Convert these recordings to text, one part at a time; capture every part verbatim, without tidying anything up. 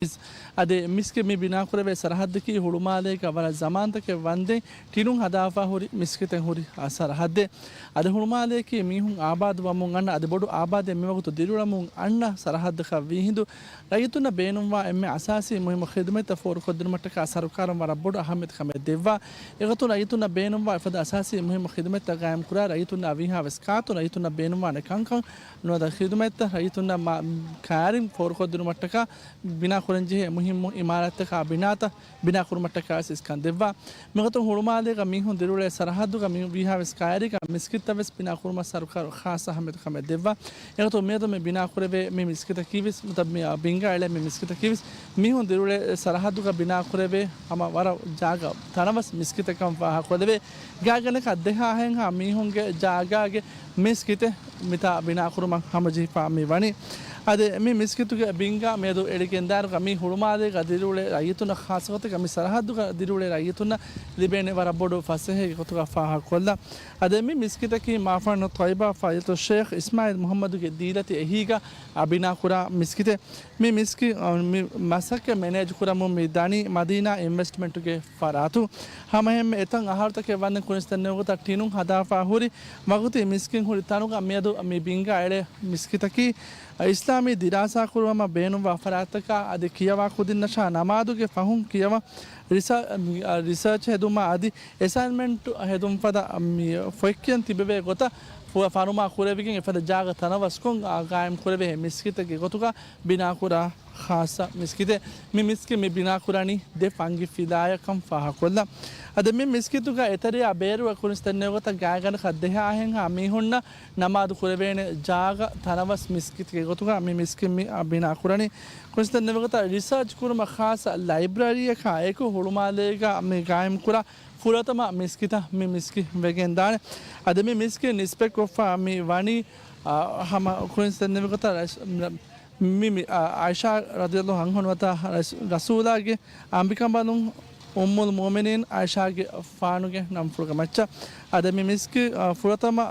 އަދި މިސްކިތް މި ބިނާކުރެވޭ ސަރަހައްދަކީ ހުޅުމާލޭގަ ވަރަށް ޒަމާންތަކެއް ވަންދެން ޓިނުން ހަދާފަ ހުރި މިސްކިތެއް ހުރި ސަރަހައްދެއް. އަދި ހުޅުމާލޭގަ މީހުން އާބާދުވަމުން އަންނަ އަދި ބޮޑު އާބާދެއް މިވަގުތު ދިރިއުޅަމުން އަންނަ ސަރަހައްދަކަށް ވީހިނދު ރައްޔިތުންނަށް ބޭނުންވާ އެންމެ އަސާސީ މުހިއްމު ޚިދުމަތްތައް ފޯރުކޮށްދިނުމަށްޓަކާ ސަރުކާރުން ވަރަށް ބޮޑު އަހައްމިއްޔަތު ކަމެއް ދެއްވާ. އެގޮތުން ރައްޔިތުންނަށް ބޭނުންވާ އެފަދަ އަސާސީ މުހިއްމު ޚިދުމަތްތައް ގާއިމްކުރާ ރައްޔިތުންނާ ވީހާވެސް ކާތުން ރައްޔިތުންނަށް ބޭނުންވާނެ ކަންކަން ނުވަތަ ޚިދުމަތްތައް ރައްޔިތުންނަށް މާ-، ކައިރިން ފޯރުކޮށްދިނުމަށްޓަކާ ބިނާކުރަންޖެހޭ މުހިއްމު އިމާރާތްތަކާ ބިނާތައް ބިނާކުރުމަށްޓަކާ ވެސް އިސްކަން ދެއްވާ. މިގޮތުން ހުޅުމާލޭގަ މީހުން ދިރިއުޅޭ ސަރަހައްދުގަ މި ވީހާވެސް ކައިރީގަ މިސްކިތްތައް ވެސް ބިނާކުރުމަށް ސަރުކާރު ޚާއްސަ އަހައްމިއްޔަތު ކަމެއް ދެއްވާ. އެގޮތުން މިއަދު މި ބިނާކުރެވޭ މި މިސްކިތަކީ ވެސް ނުވަތަ މި ބިންގާ އެޅޭ މި މިސްކިތަކީ ވެސް މީހުން ދިރިއުޅޭ ސަރަހައްދުގަ ބިނާކުރެވޭ ހަމަ ވަރަށް ޖާގަ ތަނަވަސް މިސްކިތެއްކަން ފާހަގަކޮށްލެވޭ. ގާތްގަނޑަކަށް ދެހާހެއްހާ މީހުންގެ ޖާގާގެ މިސްކިތެއް މިތާ ބިނާކުރުމަށް ހަމަޖެހިފާ މި ވަނީ. އަދި މި މިސްކިތުގެ ބިންގާ މިއަދު އެޅިގެން ދާއިރުގަ މި ހުޅުމާލޭގަ ދިރިއުޅޭ ރައްޔިތުންނަށް ޚާއްޞަ ގޮތެއްގަ މި ސަރަހައްދުގަ ދިރިއުޅޭ ރައްޔިތުންނަށް ލިބޭނެ ވަރަށް ބޮޑު ފަސޭހައެއްގެ ގޮތުގަ ފާހަގަކޮށްލާ. އަދި މި މިސްކިތަކީ މާފާނު ތޮއިބާ ފަޟީލަތު ޝޭޚް އިސްމާޢީލް މުޙައްމަދުގެ ދީލަތި އެހީގަ ބިނާކުރާ މިސްކިތެއް. މި މިސްކި-، މި މަސައްކަތް މެނޭޖް ކުރަމުން މި ދަނީ މަދީނާ އިންވެސްޓްމަންޓުގެ ފަރާތުން. ހަމައެހެންމެ އެތައް އަހަރުތަކެއް ވަންދެން ކުރިންސް ދެންނެވި ގޮތަށް ޓިނުން ހަދާފާ ހުރި ވަގުތީ މިސްކިތް ހުރި ތަނުގަ މިއަދު މި ބިންގާ އެޅޭ މިސްކިތަކީ އިސްލާމީ ދިރާސާ ކުރުމަށް ބޭނުންވާ ފަރާތްތަކާ އަދި ކިޔަވާ ކުދިންނަށާ ނަމާދުގެ ފަހުން ކިޔަވަން ރިސާ-، މި، އަ، ރިސާޗް ހެދުމާ އަދި އެސައިންމަންޓު ހެދުން ފަދަ މި ފޮތްކިޔަން ތިބެވޭ ގޮތަށް ފު-، ފަރުމާ ކުރެވިގެން އެފަދަ ޖާގަ ތަނަވަސްކޮށް، އާ، ގާއިމް ކުރެވޭ މިސްކިތެއްގެ ގޮތުގަ ބިނާކުރާ ޚާއްޞަ މިސްކިތެއް. މި މިސްކިތް މި ބިނާކުރަނީ ދެ ފަންގި ފިލާޔަކަން ފާހަގަކޮށްލަން. އަދި މި މިސްކިތުގަ އެތެރެޔާ ބޭރުވެ ކުރިންސް ދެންނެވި ގޮތަށް ގާތްގަނޑަކަށް ދެހާހެއްހާ މީހުންނަށް ނަމާދު ކުރެވޭނެ ޖާގަ ތަނަވަސް މިސްކިތުގެ ގޮތުގަ މި މިސްކިތް މި، އަ، ބިނާކުރަނީ. ކުރިންސް ދެންނެވި ގޮތަށް ރިސާޗް ކުރުމަށް ޚާއްޞަ ލައިބްރަރީއަކާ އެކު ހުޅުމާލޭގަ މި ގާއިމްކުރާ ފުރަތަމަ މިސްކިތަށް މި މިސްކިތް ވެގެންދާނެ. އަދި މި މިސްކިތް ނިސްބަތްކޮށްފަ މި ވަނީ، އަ، ހަމަ ކުރިންސް ދެންނެވި ގޮތަށް ރަސް-، މި، މި، އަ، އާއިޝާ ރަޟިޔަﷲ ޢަންހާ ނުވަތަ ރަސް-، ރަސޫލާގެ އަނބިކަނބަލުން އުއްމުލް މުއުމިނީން އާއިޝާގެ ފާނުގެ ނަންފުޅުގެ މައްޗަށް. އަދި މި މިސްކި-، އަ، ފުރަތަމަ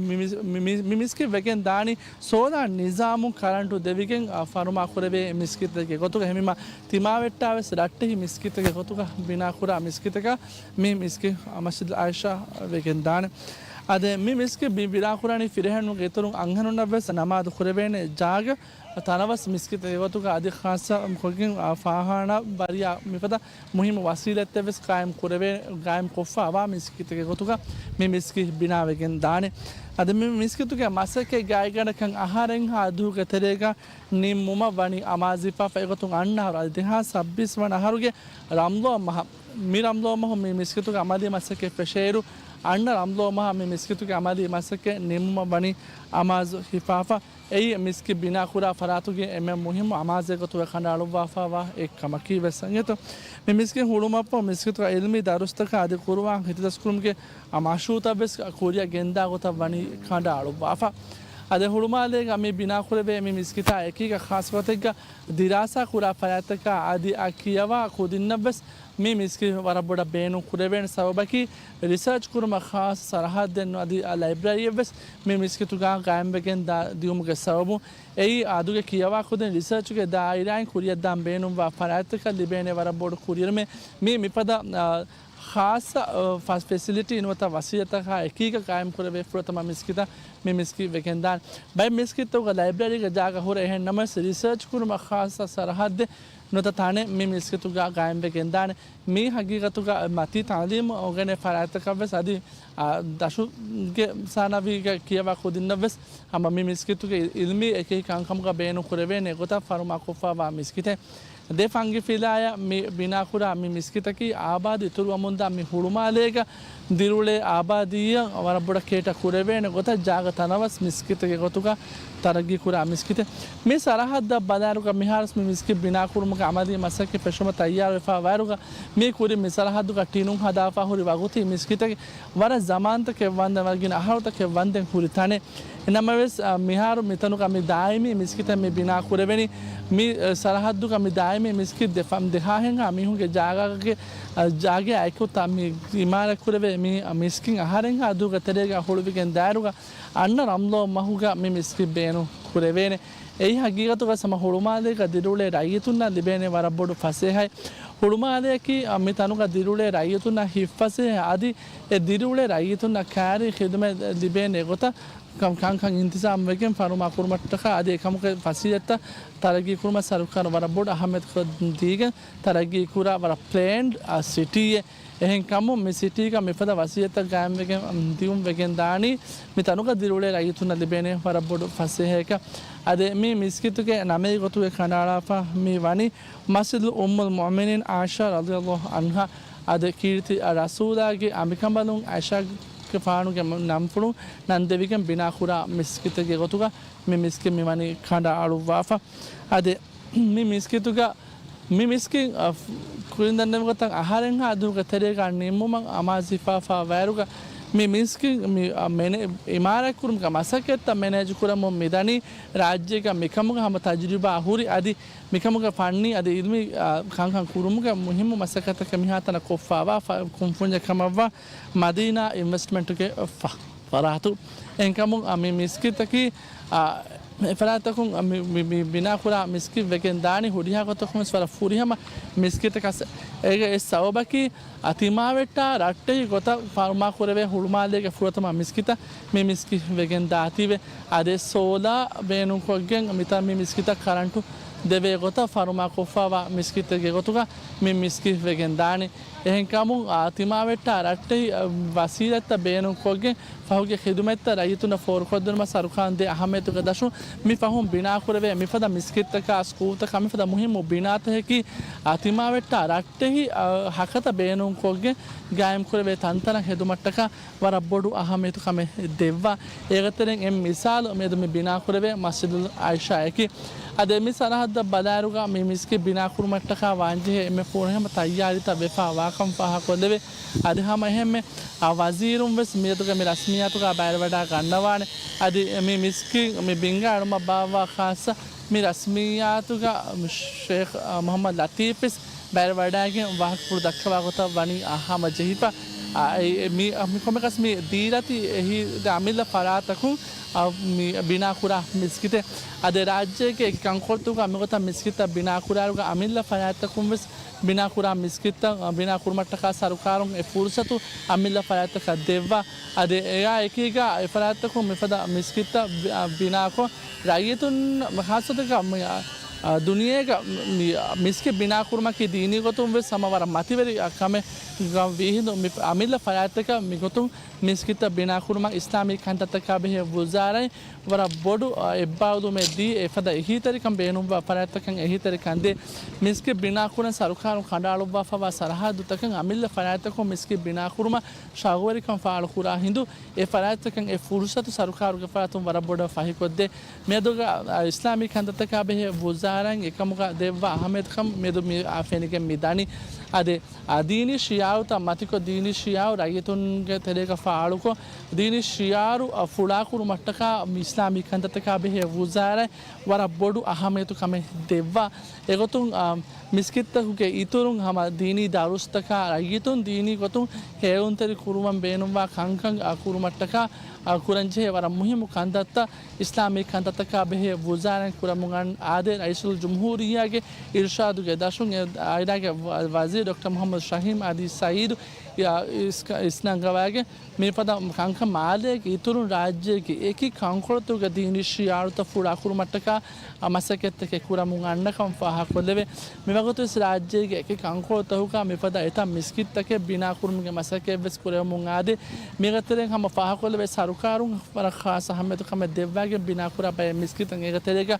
މި، މި، މި، މި މިސްކިތް ވެގެން ދާނީ ސޯލާ ނިޒާމުން ކަރަންޓު ދެވިގެން، އަ، ފަރުމާ ކުރެވޭ މިސްކިތެއްގެ ގޮތުގަ. އެހެންވީމަ ތިމާވެއްޓާވެސް ރައްޓެހި މިސްކިތެއްގެ ގޮތުގަ ބިނާކުރާ މިސްކިތަކަށް މި މިސްކިތް މަސްޖިދު އާއިޝާ ވެގެން ދާނެ. އަދި މި މިސްކިތް ބި-، ބިނާކުރަނީ ފިރިހެނުންގެ އިތުރުން އަންހެނުންނަށްވެސް ނަމާދު ކުރެވޭނެ ޖާގަ ތަނަވަސް މިސްކިތެއްގެ ގޮތުގަ އަދި ޚާއްޞަ ކޮށްގެން، އާ، ފާޚާނާ ވަރިޔާ މިފަދަ މުހިއްމު ވަސީލަތްތައްވެސް ގާއިމް ކުރެވޭ، ގާއިމް ކޮށްފަވާ މިސްކިތެއްގެ ގޮތުގަ މި މިސްކިތް ބިނާވެގެން ދާނެ. އަދި މި މިސްކިތުގެ މަސައްކަތް ގާތްގަނޑަކަށް އަހަރެއްހާ ދުވަހުގެ ތެރޭގަ ނިންމުމަށް ވަނީ އަމާޒުވެފަ އެގޮތުން އަންނަ އަހަރު އަދި ދެހާސް ސައްބީސް ވަނަ އަހަރުގެ ރަމަޟާން މަހަށް. މި ރަމަޟާން މަހު މި މިސްކިތުގެ އަމަލީ މަސައްކަތް ފެށޭއިރު، އަންނަ ރަމަޟާން މަހަށް މި މިސްކިތުގެ އަމަލީ މަސައްކަތް ނިންމުމަށް ވަނީ އަމާޒު ހިފާފަ. އެއީ މިސްކިތް ބިނާކުރާ ފަރާތުގެ އެންމެ މުހިއްމު އަމާޒެއް ގޮތުގަ ކަނޑައަޅުއްވާފަވާ އެއްކަމަކީ ވެސް އެނގޭތޯ. މި މިސްކިތް ހުޅުމަށްފަހު މިސްކިތުގަ އިލްމީ ދަރުސްތަކާ އަދި ޤުރުއާން ހިތިދަސްކުރުމުގެ މަޝްރޫޢުތައްވެސް ކުރިއަށް ގެންދާ ގޮތަށް ވަނީ ކަނޑައަޅުއްވާފަ. އަދި ހުޅުމާލޭގަ މި ބިނާކުރެވޭ މި މިސްކިތާ އެކީގަ ޚާއްޞަ ގޮތެއްގަ ދިރާސާ ކުރާ ފަރާތްތަކާ އަދި އަށް ކިޔަވާ ކުދިންނަށްވެސް މި މިސްކިތް ވަރަށް ބޮޑަށް ބޭނުން ކުރެވޭނެ ސަބަބަކީ، ރިސާޗް ކުރުމަށް ޚާއްޞަ ސަރަހައްދެއް ނު އަދި ލައިބްރަރީއެއްވެސް މި މިސްކިތުގަ ގާއިމްވެގެން ދާ ދިޔުމުގެ ސަބަބުން. އެއީ އަދުގެ ކިޔަވާ ކުދިން ރިސާޗުގެ ދާއިރާއިން ކުރިއަށްދާން ބޭނުންވާ ފަރާތްތަކަށް ލިބޭނެ ވަރަށް ބޮޑު ކުރިއެރުމެއް. މީ މިފަދަ، އާ، ޚާއްޞަ، އާ، ފަ-، ފެސިލިޓީ ނުވަތަ ވަސީލަތްތަކާ އެކީގަ ގާއިމް ކުރެވޭ ފުރަތަމަ މިސްކިތަށް މި މިސްކިތް ވެގެންދާނެ. ބައެއް މިސްކިތްތަކުގަ ލައިބްރަރީގެ ޖާގަ ހުރޭ، އެހެން ނަމަވެސް ރިސާޗް ކުރުމަށް ޚާއްޞަ ސަރަހައްދެއް ނުވަތަ ތަނެއް މި މިސްކިތުގަ ގާއިމްވެގެންދާނެ. މި ހަގީގަތުގަ މަތީ ތަޢުލީމު އުނގެނޭ ފަރާތްތަކަށްވެސް އަދި، އާ، ދަށުގެ ސާނަވީގަ ކިޔަވާ ކުދިންނަށްވެސް ހަމަ މި މިސްކިތުގެ އިލްމީ އެކި ކަންކަމުގަ ބޭނުން ކުރެވޭނެ ގޮތަށް ފަރުމާކޮށްފަވާ މިސްކިތެއް. ދެ ފަންގި ފިލާޔަށް މި ބިނާކުރާ މި މިސްކިތަކީ އާބާދު އިތުރުވަމުންދާ މި ހުޅުމާލޭގަ ދިރިއުޅޭ އާބާދީއަށް ވަރަށް ބޮޑަށް ކޭޓަ ކުރެވޭނެ ގޮތަށް ޖާގަ ތަނަވަސް މިސްކިތެއްގެ ގޮތުގަ ތަރައްގީކުރާ މިސްކިތެއް. މި ސަރަހައްދަށް ބަލާއިރުގަ މިހާރުސް މި މިސްކިތް ބިނާކުރުމުގެ އަމަލީ މަސައްކަތް ފެށުމަށް ތައްޔާރުވެފަ ވައިރުގަ މި ކުރިން މި ސަރަހައްދުގަ ޓިނުން ހަދާފަ ހުރި ވަގުތީ މިސްކިތަކީ ވަރަށް ޒަމާންތަކެއް ވަންދެން ވަރަށް ގިނަ އަހަރުތަކެއް ވަންދެން ހުރި ތަނެއް. ނަމަވެސް، އަ، މިހާރު މިތަނުގަ މި ދާއިމީ މިސްކިތެއް މި ބިނާ ކުރެވެނީ. މި، އަ، ސަރަހައްދުގަ މި ދާއިމީ މިސްކިތް ދެ ފަ-، ދެހާހެއްހާ މީހުންގެ ޖާގާގެ، އަ، ޖާގައާ އެކު ތަ-، މި އިމާރާތް ކުރެވޭ މި، އަ، މިސްކިތް އަހަރެއްހާ ދުވަހުގެ ތެރޭގަ ހުޅުވިގެން ދާއިރުގަ އަންނަ ރަމަޟާން މަހުގަ މި މިސްކިތް ބޭނުން ކުރެވޭނެ. އެއީ ހަގީގަތުގަ ހަމަ ހުޅުމާލޭގަ ދިރިއުޅޭ ރައްޔިތުންނަށް ލިބޭނެ ވަރަށް ބޮޑު ފަސޭހައެއް. ހުޅުމާލެއަކީ، އަ، މި ތަނުގަ ދިރިއުޅޭ ރައްޔިތުންނަށް ހިތްފަސޭހަ އަދި އެ ދިރިއުޅޭ ރައްޔިތުންނަށް ކައިރި ޚިދުމަތް ލިބޭނެ ގޮތަށް ކަން، ކަންކަން އިންތިޒާމް ވެގެން ފަރުމާ ކުރުމަށްޓަކާ އަދި އެކަމުގެ ފަސީލަތްތައް ތަރައްގީ ކުރުމަށް ސަރުކާރުން ވަރަށް ބޮޑު އަހައްމިޔަތު ދީގެން ތަރައްގީ ކުރާ ވަރަށް ޕްލޭންޑް، އަ، ސިޓީއެއް. އެހެންކަމުން މި ސިޓީގަ މިފަދަ ވަސީލަތްތައް ގާއިމްވެގެން، އަ، ދިއުން ވެގެން ދާނީ މި ތަނުގަ ދިރިއުޅޭ ރައްޔިތުންނަށް ލިބޭނެ ވަރަށް ބޮޑު ފަސޭހައަކަށް. އަދި މި މިސްކިތުގެ ނަމެއް ގޮތުގަ ކަނޑައަޅާފަ މި ވަނީ މަސްޖިދުލް އުއްމުލް މުއުމިނީން އާއިޝާ ރަޟިޔަﷲ ޢަންހާ. އަދި ކީރިތި ރަސޫލާގެ އަނބިކަނބަލުން އާއިޝާގެފާނުގެ ނަންފުޅުން ނަން ދެވިގެން ބިނާކުރާ މިސްކިތެއްގެ ގޮތުގަ މި މިސްކިތް މި ވަނީ ކަނޑައަޅުއްވާފަ. އަދި މި މިސްކިތުގަ މި މިސްކިތް، އަ، ކުރިން ދަންނަވި ގޮތަށް އަހަރެއްހާ ދުވަހުގެ ތެރޭގަ ނިންމުމަށް އަމާޒު ހިފާފާ ވައިރުގަ މި މިސްކިތް މި، އަ، މެނޭ-، އިމާރާތްކުރުމުގެ މަސައްކަތްތައް މެނޭޖު ކުރަމުން މިދަނީ ރާއްޖޭގަ މިކަމުގަ ހަމަ ތަޖުރިބާ ހުރި އަދި މިކަމުގެ ފަންނީ އަދި އިލްމީ، އާ، ކަންކަން ކުރުމުގެ މުހިއްމު މަސައްކަތަކަށް މިހާތަނަށް ކޮށްފާވާ ފަ-، ކުންފުންޏެއް ކަމަށްވާ މަދީނާ އިންވެސްޓްމަންޓުގެ ފަ-، ފަރާތު. އެހެންކަމުން، އާ، މި މިސްކިތަކީ، އާ، އެފަރާތްތަކުން މި، މި، މި ބިނާކުރާ މިސްކިތް ވެގެން ދާނީ ހުރިހާ ގޮތަކުން ވެސް ވަރަށް ފުރިހަމަ މިސްކިތަކަސް. އޭގެ އެއް ސަބަބަކީ، އާ، ތިމާވެއްޓާ ރައްޓެހި ގޮތަށް ފަރުމާކުރެވޭ ހުޅުމާލޭގެ ފުރަތަމަ މިސްކިތަށް މި މިސްކިތް ވެގެން ދާތީވެ. އަދި ސޯލާ ބޭނުންކޮށްގެން މިތަން މި މިސްކިތަށް ކަރަންޓު ދެވޭ ގޮތަށް ފަރުމާކޮށްފާވާ މިސްކިތެއްގެ ގޮތުގަ މި މިސްކިތް ވެގެން ދާނީ. އެހެންކަމުން، އާ، ތިމާވެއްޓާ ރައްޓެހި، އަ، ވަސީލަތްތައް ބޭނުންކޮށްގެން ފަހުގެ ޚިދުމަތްތައް ރައްޔިތުންނަށް ފޯރުކޮށްދިނުމަށް ސަރުކާރުން ދޭ އަހައްމިޔަތުގެ ދަށުން މި ފަހުން ބިނާކުރެވޭ މިފަދަ މިސްކިތްތަކާ ސްކޫލްތަކާ މިފަދަ މުހިއްމު ބިނާތަކަކީ، އާ، ތިމާވެއްޓާ ރައްޓެހި، އާ، ހަކަތަ ބޭނުންކޮށްގެން ގާއިމްކުރެވޭ ތަންތަނަށް ހެދުމަށްޓަކާ ވަރަށް ބޮޑު އަހައްމިޔަތު ކަމެއް ދެއްވާ. އޭގެތެރެއިން އެއް މިސާލު މިއަދު މި ބިނާކުރެވޭ މަސްޖިދުލް އާއިޝާއަކީ. އަދި މި ސަރަހައްދަށް ބަލާއިރުގަ މި މިސްކިތް ބިނާކުރުމަށްޓަކާ ވާންޖެހޭ އެންމެ ފުރިހަމަ ތައްޔާރީތައް ވެފާ ވާކަން ފާހަގަކޮށްލެވޭ. އަދި ހަމަ އެހެންމެ، އާ، ވަޒީރުން ވެސް މިއަދުގެ މި ރަސްމިއްޔާތުގަ ބައިވެރިވަޑައިގަންނަވާނެ. އަދި މި މިސްކިތް މި ބިންގާ އެޅުމަށް ބާއްވާ ޚާއްޞަ މި ރަސްމިއްޔާތުގަ ޝޭޚް، އާ، މުޙައްމަދު ލަތީފް ވެސް ބައިވެރިވަޑައިގެން ވާހަކަފުޅު ދައްކަވާ ގޮތަށް ވަނީ އަ، ހަމަޖެހިފަ. އަ، އެ، އެ، މި، އަ، މި ކޮންމެއަކަސް މި ދީލަތި އެހީ އަމިއްލަ ފަރާތަކުން، އަ، މި ބިނާކުރާ މިސްކިތެއް. އަދި ރާއްޖޭގެ އެކި ކަންކޮޅުތަކުގަ މިގޮތަށް މިސްކިތްތައް ބިނާކުރާއިރުގަ އަމިއްލަ ފަރާތްތަކުން ވެސް ބިނާކުރާ މިސްކިތްތައް، އަ، ބިނާކުރުމަށްޓަކާ ސަރުކާރުން އެ ފުރުސަތު އަމިއްލަ ފަރާތްތަކަށް ދެއްވާ. އަދި އެއާ އެކީގަ އެ ފަރާތްތަކުން މިފަދަ މިސްކިތްތައް ބި-، އަ، ބިނާކޮށް، ރައްޔިތުން ޚާއްޞަތަކަށް މި، އަ، އަ، ދުނިޔޭގަ މި، މި، މިސްކިތް ބިނާކުރުމަކީ ދީނީ ގޮތުން ވެސް ހަމަ ވަރަށް މަތިވެރި، އަ، ކަމެއް ވީހިނދު މި އަމިއްލަ ފަރާތްތަކަށް މިގޮތުން މިސްކިތްތައް ބިނާކުރުމަށް އިސްލާމީ ކަންތައްތަކާ ބެހޭ ވުޒާރާއިން ވަރަށް ބޮޑު، އަ، އެއްބާރުލުމެއް ދީ، އެފަދަ އެހީތެރިކަން ބޭނުންވާ ފަރާތްތަކަށް އެހީތެރިކަން ދޭ. މިސްކިތް ބިނާކުރަން ސަރުކާރުން ކަނޑައަޅުއްވާފައިވާ ސަރަހައްދުތަކަށް އަމިއްލަ ފަރާތްތަކުން މިސްކިތް ބިނާކުރުމަށް ޝައުގުވެރިކަން ފާޅުކުރާ ހިނދު، އެ ފަރާތްތަކަށް އެ ފުރުސަތު ސަރުކާރުގެ ފަރާތުން ވަރަށް ބޮޑަށް ފަހިކޮށްދޭ. މިއަދުގަ، އަ، އިސްލާމީ ކަންތައްތަކާ ބެހޭ ވުޒާރާއިން އެކަމުގަ ދެއްވާ އަހައްމިޔަތުކަން މިއަދު މި، އާ، ފެނިގެން މި ދަނީ. އަދި، އާ، ދީނީ ޝިޢާރުތައް މަތިކޮށް، ދީނީ ޝިޢާރު ރައްޔިތުންގެ ތެރޭގަ ފާޅުކޮށް، ދީނީ ޝިޢާރު، އަ، ފުޅާކުރުމަށްޓަކާ މި އިސްލާމީ ކަންތައްތަކާ ބެހޭ ވުޒާރާއިން ވަރަށް ބޮޑު އަހައްމިޔަތު ކަމެއް ދެއްވާ. އެގޮތުން، އާ، މިސްކިތްތަކުގެ އިތުރުން ހަމަ ދީނީ ދަރުސްތަކާ ރައްޔިތުން ދީނީ ގޮތުން ހޭލުންތެރި ކުރުވަން ބޭނުންވާ ކަންކަން، އާ، ކުރުމަށްޓަކާ، އާ، ކުރަންޖެހޭ ވަރަށް މުހިއްމު ކަންތައްތައް އިސްލާމީ ކަންތައްތަކާ ބެހޭ ވުޒާރާއިން ކުރަމުން އަން-، އާދޭ، ރައީސުލްޖުމްހޫރިއްޔާގެ އިރުޝާދުގެ ދަށުން އެ އާއިރާގެ ވަ-، ވަޒީރު ޑޮކްޓަރ މުޙައްމަދު ޝަހީމް އަދި ސައީދު އިސް-، އިސްނަންގަވާގެން މިފަދަ ކަންކަން މާލޭގެ އިތުރުން ރާއްޖޭގެ އެކި ކަންކޮޅުތަކުގަ ދީނީ ޝިޢާރުތައް ފުޅާކުރުމަށްޓަކާ މަސައްކަތްތަކެއް ކުރަމުން އަންނަކަން ފާހަގަކޮށްލެވޭ. މިވަގުތުވެސް ރާއްޖޭގެ އެކި ކަންކޮޅުތަކުގަ މިފަދަ އެތައް މިސްކިތްތަކެއް ބިނާކުރުމުގެ މަސައްކަތްވެސް ކުރެވެމުން އާދޭ. މިގެތެރެއިން ހަމަ ފާހަގަކޮށްލެވޭ ސަރުކާރުން ވަރަށް ޚާއްޞަ އަހައްމިޔަތު ކަމެއް ދެއްވާގެން ބިނާކުރާ ބައެއް މިސްކިތުން އޭގެތެރޭގަ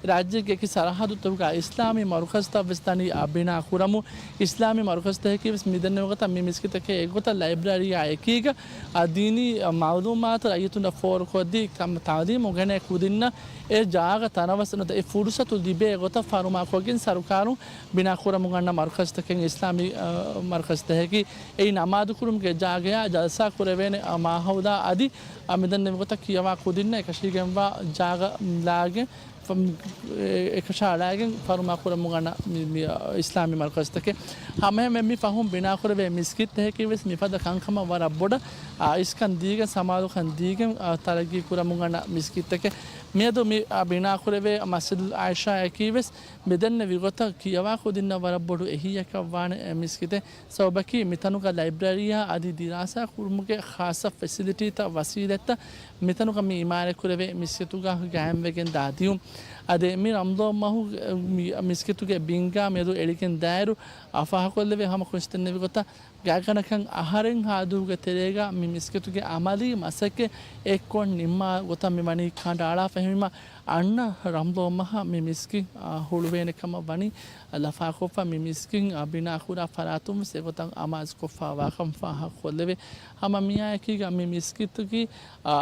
ރާއްޖޭގެ އެކި ސަރަހައްދުތަކުގަ އިސްލާމީ މަރުކަޒުތައް ވެސް ދަނީ އާ ބިނާ ކުރަމުން. އިސްލާމީ މަރުކަޒުތަކަކީ ވެސް މިދެންނެވި ގޮތަށް މި މިސްކިތަކީ އެއްގޮތަށް ލައިބްރަރީއާ އެކީގަ އާ ދީނީ މަޢުލޫމާތު ރައްޔިތުންނަށް ފޯރުކޮށްދީ ތަ-، ތަޢުލީމު އުނގެނޭ ކުދިންނަށް އެ ޖާގަ ތަނަވަސް ނުވަތަ އެ ފުރުސަތު ލިބޭ ގޮތަށް ފަރުމާކޮށްގެން ސަރުކާރުން ބިނާކުރަމުން އަންނަ މަރުކަޒުތަކެއް އިސްލާމީ، އާ، މަރުކަޒުތަކަކީ. އެއީ ނަމާދުކުރުމުގެ ޖާގަޔާ ޖަލްސާ ކުރެވޭނެ، އާ، މާހައުލާ އަދި، އާ، މިދެންނެވި ގޮތަށް ކިޔަވާ ކުދިންނަށް އެކަށީގެންވާ ޖާގަ ލާގެން ފަ-، އެ-، އެކަށައަޅާގެން ފަރުމާކުރަމުން އަންނަ މި، މި، އާ، އިސްލާމީ މަރުކަޒުތަކެއް. ހަމައެހެންމެ މި ފަހުން ބިނާކުރެވޭ މިސްކިތްތަކަކީ ވެސް މިފަދަ ކަންކަމަށް ވަރަށް ބޮޑަށް، އާ، އިސްކަން ދީގެން ސަމާލުކަން ދީގެން، އާ، ތަރައްގީ ކުރަމުން އަންނަ މިސްކިތްތަކެއް. މިއަދު މި، އާ، ބިނާކުރެވޭ މަސްޖިދުލް އާއިޝާއަކީވެސް މިދެންނެވި ގޮތަށް ކިޔަވާ ކުދިންނަށް ވަރަށް ބޮޑު އެހީއަކަށް ވާނެ، އެ، މިސްކިތެއް. ސަބަބަކީ މިތަނުގަ ލައިބްރަރީއާ އަދި ދިރާސާ ކުރުމުގެ ޚާއްޞަ ފެސިލިޓީތައް ވަސީލަތްތައް މިތަނުގަ މި އިމާރާތްކުރެވޭ މިސްކިތުގަ ގާއިމްވެގެން ދާ ދިޔުން. އަދި މި ރަމަޟާން މަހު، މި، މިސްކިތުގެ ބިންގާ މިއަދު އެޅިގެން ދާއިރު، އާ، ފާހަގަކޮށްލެވޭ ހަމަ ކުރިން ދެންނެވި ގޮތަށް ގާތްގަނޑަކަށް އަހަރެން ހާދޫގެ ތެރޭގަ މި މިސްކިތުގެ އަމަލީ މަސައްކަތް އެއްކޮށް ނިންމާ ގޮތަށް މި ވަނީ ކަނޑައަޅާފަ. އެހެންވީމަ އަންނަ ރަމަޟާން މަހަށް މި މިސްކިތް، އާ، ހުޅުވޭނެ ކަމަށް ވަނީ ލަފާކޮށްފަ. މި މިސްކިތް، އާ، ބިނާކުރާ ފަރާތުން ވެސް އެގޮތަށް އަމާޒުކޮށްފަވާކަން ފާހަގަކޮށްލެވޭ. ހަމަ މިއާއެކީގަ މި މިސްކިތަކީ، އާ،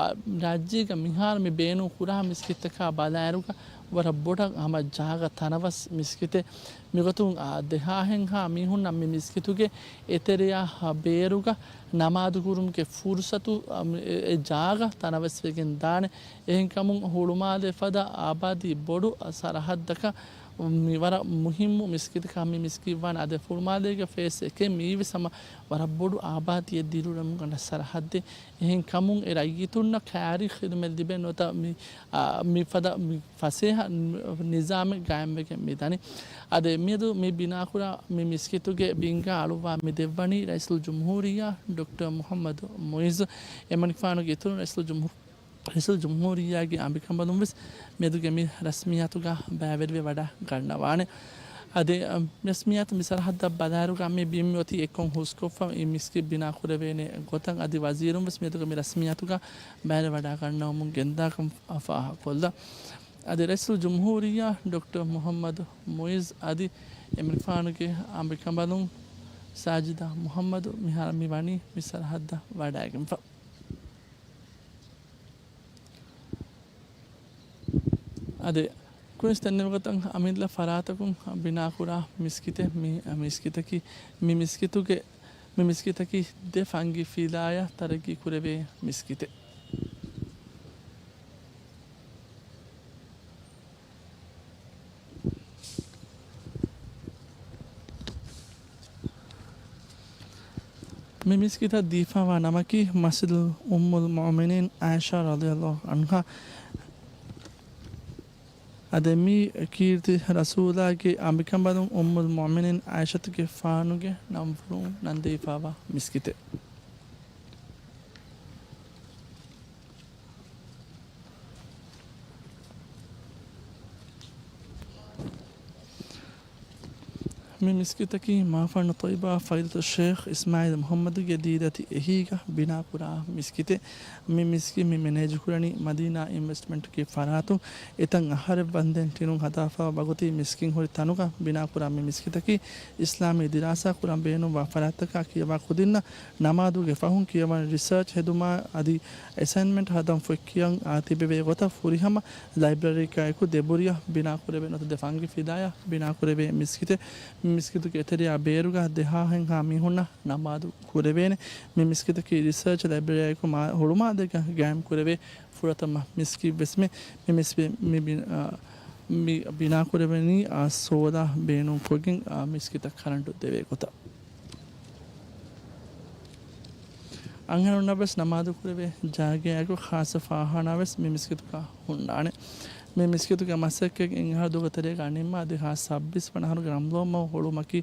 ރާއްޖޭގަ މިހާރު މި ބޭނުން ކުރާ މިސްކިތްތަކާ ބަލާއިރުގަ ވަރަށް ބޮޑަށް ހަމަ ޖާގަ ތަނަވަސް މިސްކިތެއް. މިގޮތުން، އާ، ދެހާހެއްހާ މީހުންނަށް މި މިސްކިތުގެ އެތެރެއާ ބޭރުގަ ނަމާދު ކުރުމުގެ ފުރުސަތު، އަ، އެ، އެ ޖާގަ ތަނަވަސްވެގެން ދާނެ. އެހެންކަމުން ހުޅުމާލޭ ފަދަ އާބާދީ ބޮޑު، އަ، ސަރަހައްދަކަށް މި ވަރަށް މުހިއްމު މިސްކިތަކަށް މި މިސްކިތް ވާނެ. އަދި ހުޅުމާލޭގެ ފޭސް އެކެއް މިއީވެސް ހަމަ ވަރަށް ބޮޑު އާބާދީއެއް ދިރިއުޅެމުން ގަންނަ ސަރަހައްދެއް. އެހެންކަމުން އެ ރައްޔިތުންނަށް ކައިރި ޚިދުމަތް ލިބެން ނުވަތަ މި، އާ، މި ފަދަ މި ފަސޭހަ ނިޒާމެއް ގާއިމްވެގެން މި ދަނީ. އަދި މިއަދު މި ބިނާކުރާ މި މިސްކިތުގެ ބިންގާ އަޅުއްވާ މި ދެއްވަނީ ރައީސުލްޖުމްހޫރިއްޔާ ޑޮކްޓަރ މުޙައްމަދު މުޢިއްޒު. އެމަނިކުފާނުގެ އިތުރުން ރައީސުލްޖުމްހޫ-، ރައީސުލްޖުމްހޫރިއްޔާގެ އަނބިކަނބަލުން ވެސް މިއަދުގެ މި ރަސްމިއްޔާތުގަ ބައިވެރިވެ ވަޑައި ގަންނަވާނެ. އަދި، އަ، ރަސްމިއްޔާތު މި ސަރަހައްދަށް ބަލާއިރުގަ މި ބިން އޮތީ އެއްކޮށް ހުސްކޮށްފަ މި މިސްކިތް ބިނާކުރެވޭނެ ގޮތަށް އަދި ވަޒީރުން ވެސް މިއަދުގެ މި ރަސްމިއްޔާތުގަ ބައިވެރިވެ ވަޑައިގަންނަވަމުން ގެންދާކަން ފާހަގަކޮށްލާ. އަދި ރައީސުލްޖުމްހޫރިއްޔާ ޑޮކްޓަރ މުޙައްމަދު މުޢިއްޒު އަދި އެމަނިކުފާނުގެ އަނބިކަނބަލުން ސާޖިދާ މުޙައްމަދު މިހާރު މި ވަނީ މި ސަރަހައްދަށް ވަޑައިގެންފަ. އަދި ކުރިން ދެންނެވި ގޮތަށް އަމިއްލަ ފަރާތަކުން ބިނާކުރާ މިސްކިތެއް މި މިސްކިތަކީ، މި މިސްކިތުގެ، މި މިސްކިތަކީ ދެ ފަންގި ފިލާޔަށް ތަރައްގީ ކުރެވޭ މިސްކިތެއް. މި މިސްކިތަށް ދީފައިވާ ނަމަކީ މަސްޖިދު އުއްމުލް މުއުމިނީން ޢާއިޝާ ރަޟިޔަﷲ ޢަންހާ. އަދި މި ކީރިތި ރަސޫލާގެ އަނބިކަނބަލުން އުއްމުލް މުއުމިނީން ޢާއިޝަތުގެފާނުގެ ނަންފުޅުން ނަން ދެވިފައިވާ މިސްކިތެއް. މި މިސްކިތަކީ މާފަންނު ޠައްޔިބާ ފަޟީލަތު ޝޭޚް އިސްމާޢީލް މުޙައްމަދުގެ ދީދަތި އެހީގަ ބިނާކުރާ މިސްކިތެއް. މި މިސްކިތް މި މެނޭޖުކުރަނީ މަދީނާ އިންވެސްޓްމަންޓްގެ ފަރާތުން. އެތަން އަހަރެއް ވަންދެން ޓިނުން ހަދާފަ ވަގުތީ މިސްކިތް ހުރި ތަނުގަ ބިނާކުރާ މި މިސްކިތަކީ އިސްލާމީ ދިރާސާ ކުރަން ބޭނުންވާ ފަރާތްތަކާ ކިޔަވާ ކުދިންނަށް ނަމާދުގެ ފަހުން ކިޔަވަން ރިސާޗް ހެދުމާ އަދި އެސައިންމަންޓް ހަދަން ފޮތް ކިޔަން އާ ތިބެވޭ ގޮތަށް ފުރިހަމަ ލައިބްރަރީއަކާއެކު ދެބުރިއަށް ބިނާކުރެވޭ ނުވަތަ ދެ ފަންގި ފިލާޔަށް ބިނާކުރެވޭ މިސްކިތެއް. މި މިސްކިތުގެ އެތެރެއާ ބޭރުގަ ދެހާހެއްހާ މީހުންނަށް ނަމާދު ކުރެވޭނެ. މި މިސްކިތަކީ ރިސާޗް ލައިބްރަރީއާއެކު މާ-، ހުޅުމާލޭގަ ގާއިމް ކުރެވޭ ފުރަތަމަ މިސްކިތް ވެސްމެ. މި މިސް-، މި ބި-، އާ، މި ބިނާކުރެވެނީ، އާ، ސޯލާ ބޭނުންކޮށްގެން، އާ، މިސްކިތަށް ކަރަންޓު ދެވޭ ގޮތަށް. އަންހެނުންނަށް ވެސް ނަމާދު ކުރެވޭ ޖާގައާއެކު ޚާއްޞަ ފާޚާނާ ވެސް މި މިސްކިތުގަ ހުންނާނެ. މި މިސްކިތުގެ މަސައްކަތް އެއް އަހަރު ދުވަހުގެ ތެރޭގަ ނިންމާ ދެހާސް ސައްބީސް ވަނަ އަހަރުގެ ރަމަޟާން މަހު ހުޅުވުމަކީ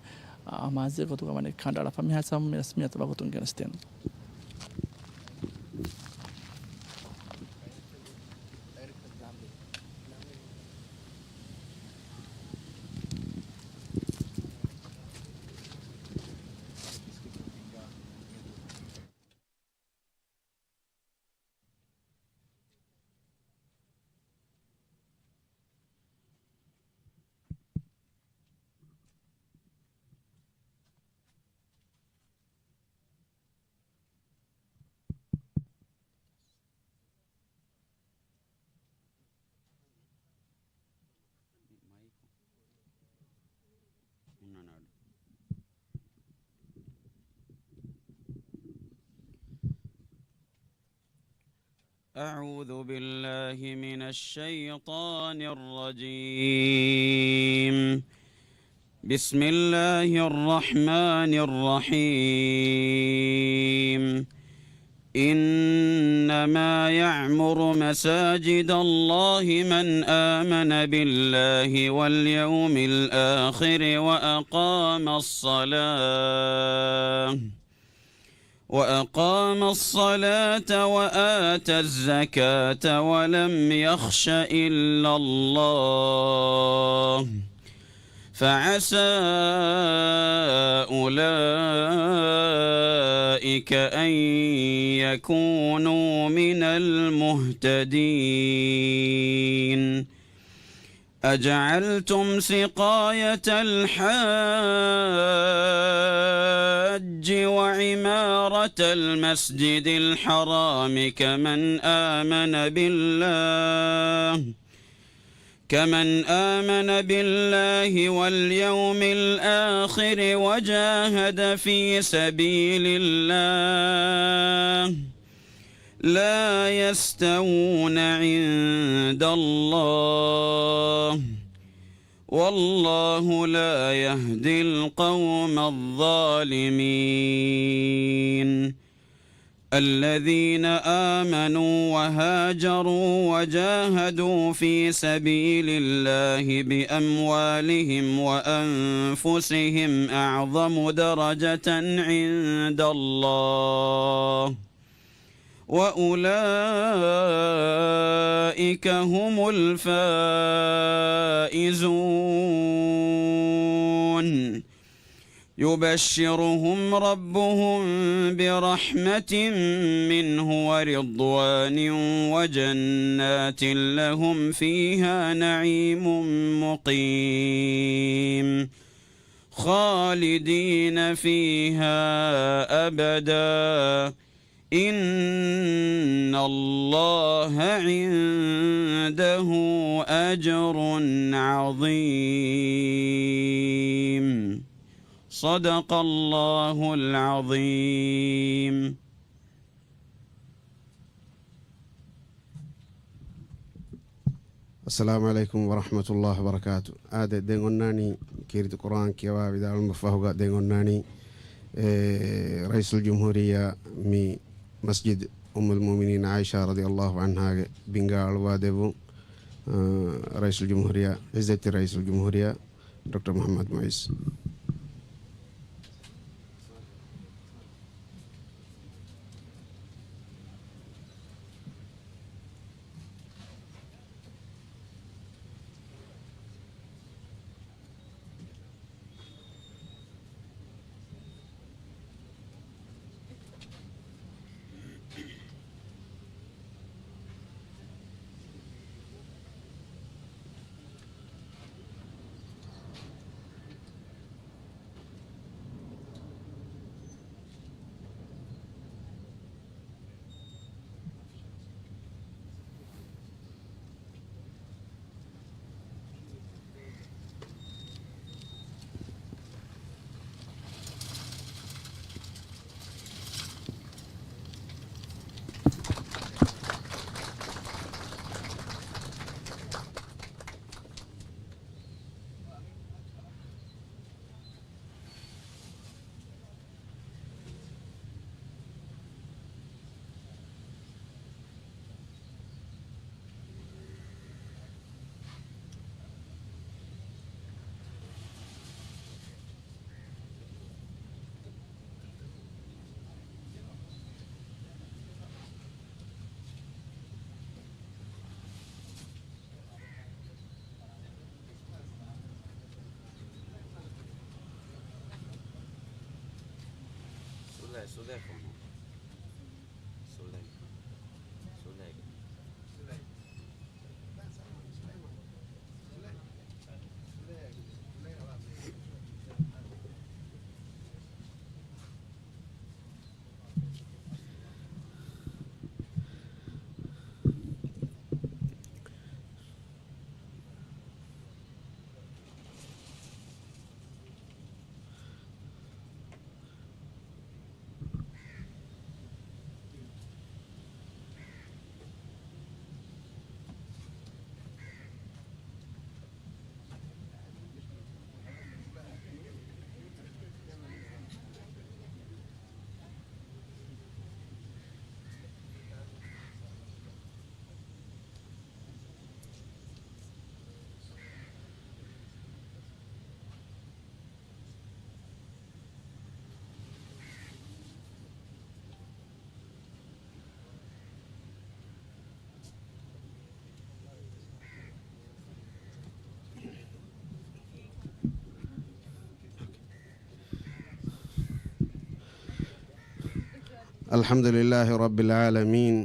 އަމާޒުގެ ގޮތުގަ ވަނީ ކަނޑައަޅާފަ. މިހާ ސަބަބުން މި ރަސްމިއްޔާތު ވަގުތުން ގެނެސްދޭނަން. أعوذ بالله من الشيطان الرجيم. بسم الله الرحمن الرحيم. إنما يعمر مساجد الله من آمن بالله واليوم الآخر وأقام الصلاة وأقام الصلاة وآتى الزكاة ولم يخش إلا الله فعسى أولئك أن يكونوا من المهتدين. أجعلتم سقاية الحاج وعمارة المسجد الحرام كمن آمن بالله كمن آمن بالله واليوم الآخر وجاهد في سبيل الله لا يستوون عند الله والله لا يهدي القوم الظالمين. الذين آمنوا وهاجروا وجاهدوا في سبيل الله بأموالهم وأنفسهم أعظم درجة عند الله وأولئك هم الفائزون. يبشرهم ربهم برحمة منه ورضوان وجنات لهم فيها نعيم مقيم خالدين فيها أبدا إن الله عنده أجر عظيم. صدق الله العظيم. އައްސަލާމު ޢަލައިކުމް ވަރަޙްމަތުﷲ ވަބަރަކާތު. އާދެ، ދެން އޮންނާނީ ކީރިތި ޤުރުއާން ކިޔަވާ ވިދާޅުވުމަށް ފަހުގަ ދެން އޮންނާނީ، އެ، ރައީސުލްޖުމްހޫރިއްޔާ މި މަސްޖިދު އުއްމުލް މުއުމިނީން ޢާއިޝާ ރަޟިޔަﷲ ޢަންހާގެ ބިންގާ އަޅުވާ ދެއްވުން، އަ، ރައީސުލްޖުމްހޫރިއްޔާ، ޢިއްޒަތްތެރި ރައީސުލްޖުމްހޫރިއްޔާ ޑޮކްޓަރ މުޙައްމަދު މުޢިއްޒު. ސުލޭ، ސުލޭ ފޮނު. ސުލޭ. ސުލޭގެ. الحمد لله رب العالمين.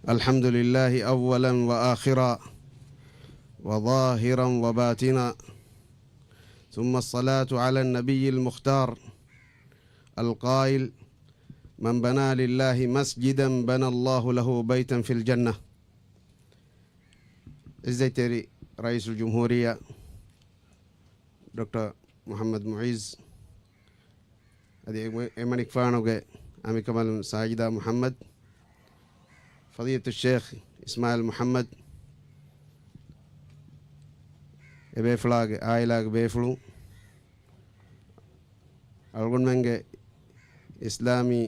الحمد لله أولا وآخرا وظاهرا وباطنا. ثم الصلاة على النبي المختار القائل: من بنى لله مسجدا بنى الله له بيتا في الجنة. ޢިއްޒަތްތެރި ރައީސުލްޖުމްހޫރިއްޔާ ޑޮކްޓަރ މުޙައްމަދު މުޢިއްޒު، އަދި އެ-، އެމަނިކުފާނުގެ އަނބިކަނބަލުން ސާޖިދާ މުޙައްމަދު، ފަޟީލަތުއްޝޭޚް އިސްމާޢީލް މުޙައްމަދު، އެބޭފުޅާގެ ޢާއިލާގެ ބޭފުޅުން، އަޅުގަނޑުމެންގެ އިސްލާމީ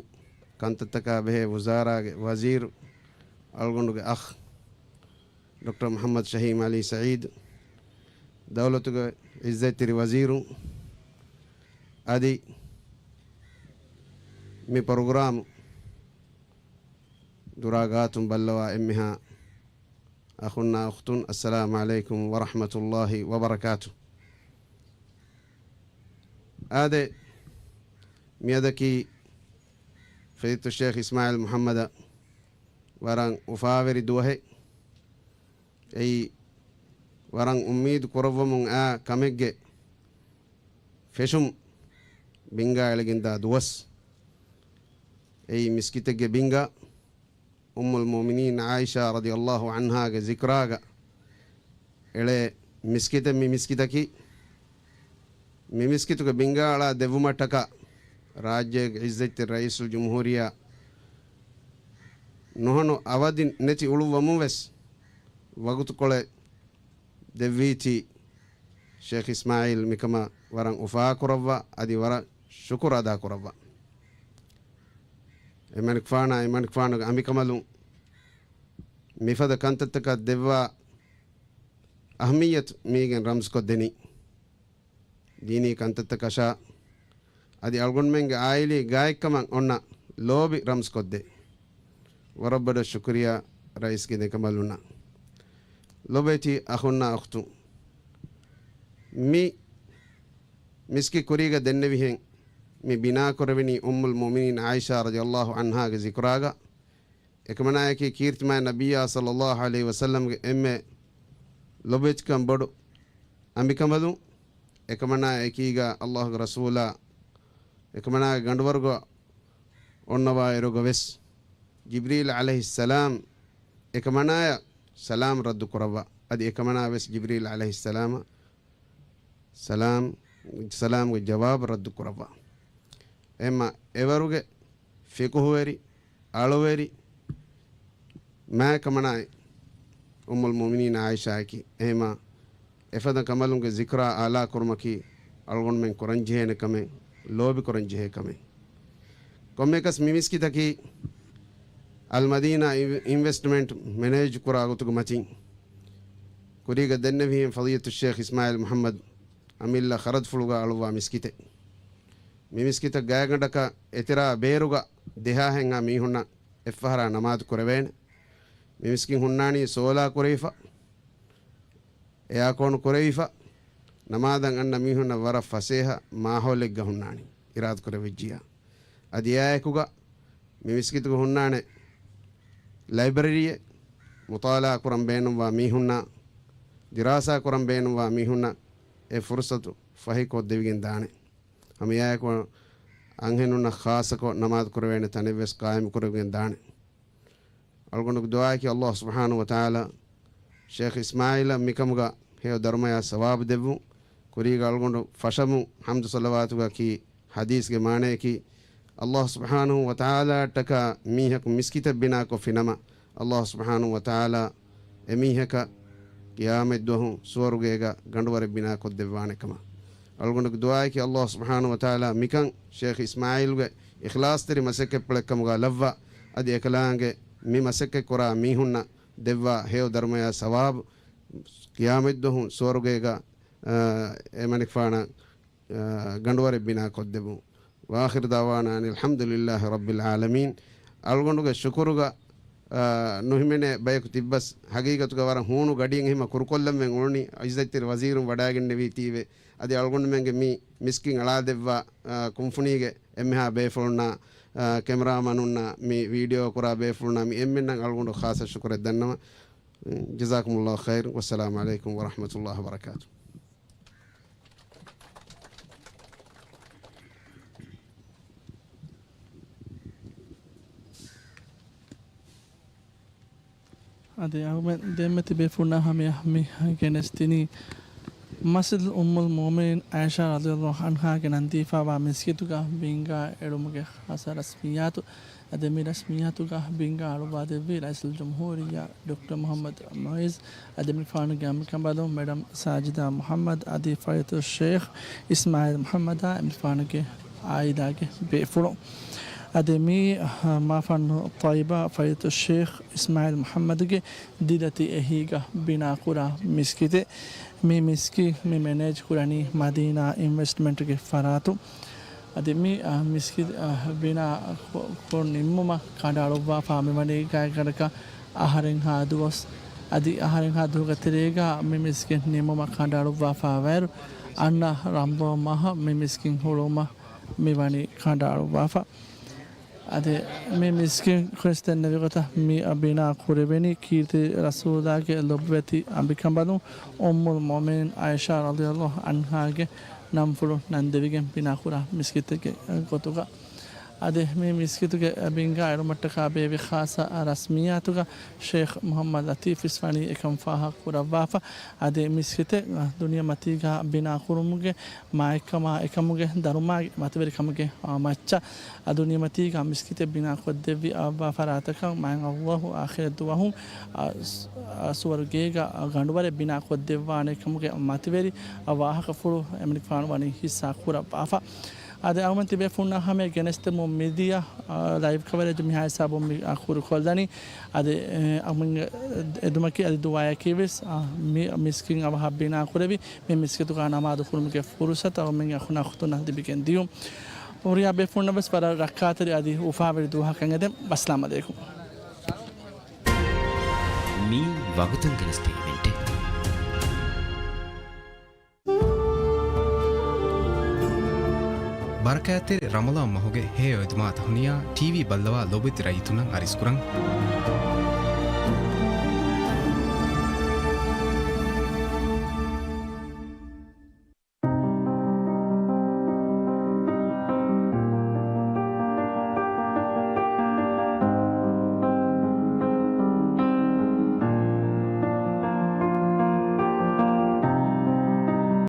ކަންތައްތަކާ ބެހޭ ވުޒާރާގެ ވަޒީރު، އަޅުގަނޑުގެ އަޚް ޑޮކްޓަރ މުޙައްމަދު ޝަހީމް ޢަލީ ސަޢީދު، ދައުލަތުގެ ޢިއްޒަތްތެރި ވަޒީރު، އަދި މި ޕްރޮގްރާމް ދުރާ ގާތުން ބައްލަވާ އެންމެހާ އަޚުންނާ އުޚްތުން، އައްސަލާމު ޢަލައިކުމް ވަރަޙްމަތުﷲި ވަބަރަކާތު. އާދެ، މިއަދަކީ ފަޟީލަތުއްޝޭޚް އިސްމާޢީލް މުޙައްމަދަށް ވަރަށް އުފާވެރި ދުވަހެއް. އެއީ ވަރަށް އުއްމީދު ކުރައްވަމުން އާ ކަމެއްގެ ފެށުން ބިންގާ އެޅިގެންދާ ދުވަސް. އެއީ މިސްކިތެއްގެ ބިންގާ، އުއްމުލް މުއުމިނީން ޢާއިޝާ ރަޟިޔަﷲ ޢަންހާގެ ޛިކްރާގަ އެޅޭ މިސްކިތެއް. މި މިސްކިތަކީ، މި މިސްކިތުގެ ބިންގާ އަޅާ ދެއްވުމަށްޓަކާ ރާއްޖޭގެ ޢިއްޒަތްތެރި ރައީސުލްޖުމްހޫރިއްޔާ ނުހަނު އަވަދި ނެތި އުޅުއްވަމުން ވެސް ވަގުތުކޮޅެއް ދެއްވީތީ، ޝޭޚް އިސްމާޢީލް މިކަމަށް ވަރަށް އުފާކުރައްވާ، އަދި ވަރަށް ޝުކުރު އަދާކުރައްވާ. އެމަނިކުފާނާ، އެމަނިކުފާނުގެ އަނބިކަނބަލުން މިފަދަ ކަންތައްތަކަށް ދެއްވާ އަހައްމިއްޔަތު މީގެން ރަމްޒުކޮށްދެނީ. ދީނީ ކަންތައްތަކަށާ އަދި އަޅުގަނޑުމެންގެ ޢާއިލީ ގާތްކަމަށް އޮންނަ ލޯބި ރަމްޒުކޮށްދޭ. ވަރަށް ބޮޑަށް ޝުކުރިއްޔާ ރައީސްގެ ނިކަމަލުންނަށް. ލޮބުވެތި އަޚުންނާ އުޚްތުން، މި މިސްކިތް ކުރީގަ ދެންނެވިހެން މި ބިނާކުރެވެނީ އުއްމުލް މުއުމިނީން ޢާއިޝާ ރަޟިޔަﷲ ޢަންހާގެ ޛިކްރާގަ. އެކަމަނާއަކީ ކީރިތިމާ ނަބިއްޔާ ޞައްލަﷲ ޢަލައިހި ވަސައްލަމްގެ އެންމެ ލޮބުވެތިކަން ބޮޑު އަނބިކަނބަލުން. އެކަމަނާ އެކީގަ ﷲގެ ރަސޫލާ އެކަމަނާގެ ގަނޑުވަރުގަ އޮންނަވާއިރުގަ ވެސް، ޖިބްރީލް ޢަލައިހިއްސަލާމް އެކަމަނާޔަށް ސަލާމް ރައްދު ކުރައްވާ. އަދި އެކަމަނާ ވެސް ޖިބްރީލް ޢަލައިހިއްސަލާމަށް ސަލާމް، ސަލާމްގެ ޖަވާބު ރައްދު ކުރައްވާ. އެހެންމަ އެވަރުގެ ފިޤުހުވެރި، އަޅުވެރި، މާތް ކަމަނާއި އުއްމުލް މުއުމިނީން ޢާއިޝާއަކީ. އެހެންމަ އެފަދަ ކަނބަލުންގެ ޒިކްރާ އާލާ ކުރުމަކީ އަޅުގަނޑުމެން ކުރަންޖެހޭނެ ކަމެއް، ލޯބި ކުރަންޖެހޭ ކަމެއް. ކޮންމެއަކަސް މި މިސްކިތަކީ އަލްމަދީނާ އިން-، އިންވެސްޓްމަންޓް މެނޭޖް ކުރާ ގޮތުގެ މަތިން ކުރީގަ ދެންނެވިހެން ފަޟީލަތުއްޝޭޚް އިސްމާޢީލް މުޙައްމަދު އަމިއްލަ ޚަރަދުފުޅުގަ އަޅުއްވާ މިސްކިތެއް. މި މިސްކިތަށް ގާތްގަނޑަކަށް އެތެރާ ބޭރުގަ ދެހާހެއްހާ މީހުންނަށް އެއްފަހަރާ ނަމާދު ކުރެވޭނެ. މި މިސްކިތް ހުންނާނީ ސޯލާ ކުރެވިފަ، އެއާކޯނު ކުރެވިފަ، ނަމާދަށް އަންނަ މީހުންނަށް ވަރަށް ފަސޭހަ މާހައުލެއްގަ ހުންނާނީ، އިރާދަކުރެވިއްޖިއްޔާ. އަދި އެއާއެކުގަ މި މިސްކިތުގަ ހުންނާނެ ލައިބްރަރީއެއް، މުޠާލަޢާ ކުރަން ބޭނުންވާ މީހުންނާ، ދިރާސާ ކުރަން ބޭނުންވާ މީހުންނަށް އެ ފުރުޞަތު ފަހިކޮށްދެވިގެން ދާނެ. ހަމަ އެއާއެކު އަންހެނުންނަށް ޚާއްޞަކޮށް ނަމާދު ކުރެވޭނެ ތަނެއްވެސް ޤާއިމު ކުރެވިގެން ދާނެ. އަޅުގަނޑުގެ ދުޢާއަކީ ﷲ ސުބްޙާނަހޫ ވަތަޢާލާ ޝޭޚް އިސްމާޢީލަށް މިކަމުގަ ހެޔޮ ދަރުމަޔާ ސަވާބު ދެއްވުން. ކުރީގަ އަޅުގަނޑު ފަށަމު ޙަމްދު ޞަލަވާތުގައި ޙަދީޘްގެ މާނަޔަކީ، ﷲ ސުބްޙާނަހޫ ވަތަޢާލާއަށްޓަކާ މީހަކު މިސްކިތެއް ބިނާކޮށްފިނަމަ، ﷲ ސުބްޙާނަހޫ ވަތަޢާލާ އެމީހަކަށް ޤިޔާމަތްދުވަހު ސުވަރުގޭގަ ގަނޑުވަރެއް ބިނާކޮށްދެއްވާނެ ކަމަށް. އަޅުގަނޑުގެ ދުޢާއަކީ ﷲ ސުބްޙާނަހޫ ވަތަޢާލާ މިކަން ޝޭޚް އިސްމާޢީލްގެ އިޚްލާޞްތެރި މަސައްކަތްޕުޅެއްކަމުގަ ލައްވާ، އަދި އެކަލާނގެ މި މަސައްކަތްކުރާ މީހުންނަށް ދެއްވާ ހެޔޮ ދަރުމަޔާ ސަވާބު ޤިޔާމަތްދުވަހު ސުވަރުގޭގަ، އާ، އެމަނިކުފާނަށް، އާ، ގަނޑުވަރެއް ބިނާކޮށްދެއްވުން. ވާޚިރު ދަޢުވާނާ އަނިލް ޙަމްދުލިއްލާހި ރައްބިލް ޢާލަމީން. އަޅުގަނޑުގެ ޝުކުރުގަ، އާ، ނުހިމެނޭ ބަޔަކު ތިއްބަސް، ޙަޤީޤަތުގަ ވަރަށް ހޫނު ގަޑިއެއް އެހީމަ ކުރުކޮށްލަން ވެން އުޅުނީ. ޢިއްޒަތްތެރި ވަޒީރުން ވަޑައިގެންނެވީތީވެ. އަދި އަޅުގަނޑުމެންގެ މި މިސްކިތް އަޅާދެއްވާ، އާ، ކުންފުނީގެ އެންމެހާ ބޭފުޅުންނާ، އާ، ކެމެރާމަނުންނަށް، މި ވީޑިއޯ ކުރާ ބޭފުޅުންނަށް، މި އެންމެންނަށް އަޅުގަނޑު ޚާއްޞަ ޝުކުރެއް ދަންނަވަން. ޖަޒާކުމުﷲ ޚައިރް. ވައްސަލާމު ޢަލައިކުމް ވަރަޙްމަތުﷲ ވަބަރަކާތު. އަދި އަޅުގަނޑު ދެންމެ ތިބޭފުޅުންނާ ހަމަޔަށް މި ގެނެސްދިނީ މަސްޖިދު އުއްމުލް މުއުމިނީން ޢާއިޝާ ރަޟިޔަﷲ ޢަންހާގެ ނަންދީފާވާ މިސްކިތުގަ ބިންގާ އެޅުމުގެ ޚާއްޞަ ރަސްމިއްޔާތު. އަދި މި ރަސްމިއްޔާތުގަ ބިންގާ އަޅުއްވާދެއްވީ ރައީސުލްޖުމްހޫރިއްޔާ ޑޮކްޓަރ މުޙައްމަދު މުޢިއްޒު، އަދި އެމަނިކުފާނުގެ އަނބިކަނބަލުން މެޑަމް ސާޖިދާ މުޙައްމަދު، އަދި ފަޟީލަތުއްޝޭޚް އިސްމާޢީލް މުޙައްމަދާ އެމަނިކުފާނުގެ ޢާއިލާގެ ބޭފުޅުން. އަދި މީ، އަ، މާފަންނު ޠައިބާ ފަޟީލަތުއްޝޭޚް އިސްމާޢީލް މުޙައްމަދުގެ ދިދަތި އެހީގަ ބިނާކުރާ މިސްކިތެއް. މި މިސްކިތް މި މެނޭޖް ކުރަނީ މަދީނާ އިންވެސްޓްމަންޓްގެ ފަރާތުން. އަދި މި، އަ، މިސްކިތް، އަ، ބިނާ ކޮ-، ކޮށް ނިންމުމަށް ކަނޑައަޅުއްވާފާ މިވަނީ ގާތްގަނޑަކަށް އަހަރެއްހާ ދުވަސް. އަދި އަހަރެއްހާ ދުވަހުގެ ތެރޭގަ މި މިސްކިތް ނިންމުމަށް ކަނޑައަޅުއްވާފާވާއިރު، އަންނަ ރަމަޟާން މަހަށް މި މިސްކިތް ހުޅުވުމަށް މިވަނީ ކަނޑައަޅުއްވާފަ. އަދި މި މިސްކިތް ކުރިން ދެންނެވި ގޮތަށް މި ބިނާ ކުރެވެނީ ކީރިތި ރަސޫލާގެ ލޮބުވެތި އަނބިކަނބަލުން އުއްމުލް މުއުމިނީން ޢާއިޝާ ރަޟިޔަﷲ ޢަންހާގެ ނަންފުޅު ނަންދެވިގެން ބިނާކުރާ މިސްކިތެއްގެ ގޮތުގަ. އަދި މި މިސްކިތުގެ ބިންގާ އެޅުމަށްޓަކާ ބޭއްވި ޚާއްޞަ ރަސްމިއްޔާތުގަ ޝޭޚް މުޙައްމަދު ލަތީފް އިސްވަނީ އެކަން ފާހަގަ ކުރައްވާފަ. އަދި މިސްކިތެއް ދުނިޔެމަތީގަ ބިނާ ކުރުމުގެ މާތްކަމާ އެކަމުގެ ދަރުމާގެ މަތިވެރިކަމުގެ، އާ، މައްޗަށް އަ، ދުނިޔެމަތީގަ މިސްކިތެއް ބިނާ ކޮށްދެއްވި އަ، ވާ ފަރާތަކަށް މާތް ﷲ އާޚިރަތް ދުވަހު، އަ، ސް-، އަ، ސުވަރުގޭގަ، އަ، ގަނޑުވަރެއް ބިނާ ކޮށްދެއްވާނެ ކަމުގެ މަތިވެރި، އަ، ވާހަކަފުޅު އެމަނިކުފާނު ވަނީ ހިއްސާ ކުރައްވާފަ. އަދި އަޅުގަނޑު ތިބޭފުޅުންނާ ހަމަޔަށް ގެނެސްދެމުން މިދިޔަ، އަ، ލައިވް ކަވަރޭޖު މިހާ ހިސާބުން މި، އަ، ކުރުކޮށްލަނީ. އަދި، އެ، އަމިން އެދުމަކީ އަދި ދުޢާއަކީވެސް، އަ، މި މިސްކިތް އަވަހަށް ބިނާ ކުރެވި، މި މިސްކިތުގަ ނަމާދު ކުރުމުގެ ފުރުޞަތު އަޅުގަނޑުމެންގެ އަޚުންނާ އުޚްތުންނަށް ލިބިގެން ދިޔުން. ހުރިހާ ބޭފުޅުންނަށް ވެސް ވަރަށް ރައްކާތެރި އަދި އުފާވެރި ދުވަހަކަށް އެދެން. ވައްސަލާމް ޢަލައިކުމް. މީ ވަގުތުން ގެނެސްދިން އިވެންޓެއް. ބަރަކާތްތެރި ރަމަޟާން މަހުގެ ހެޔޮ އެދުމާ ތަހުނިޔާ ޓީވީ ބައްލަވާ ލޮބުވެތި ރައްޔިތުންނަށް އަރިސްކުރަން.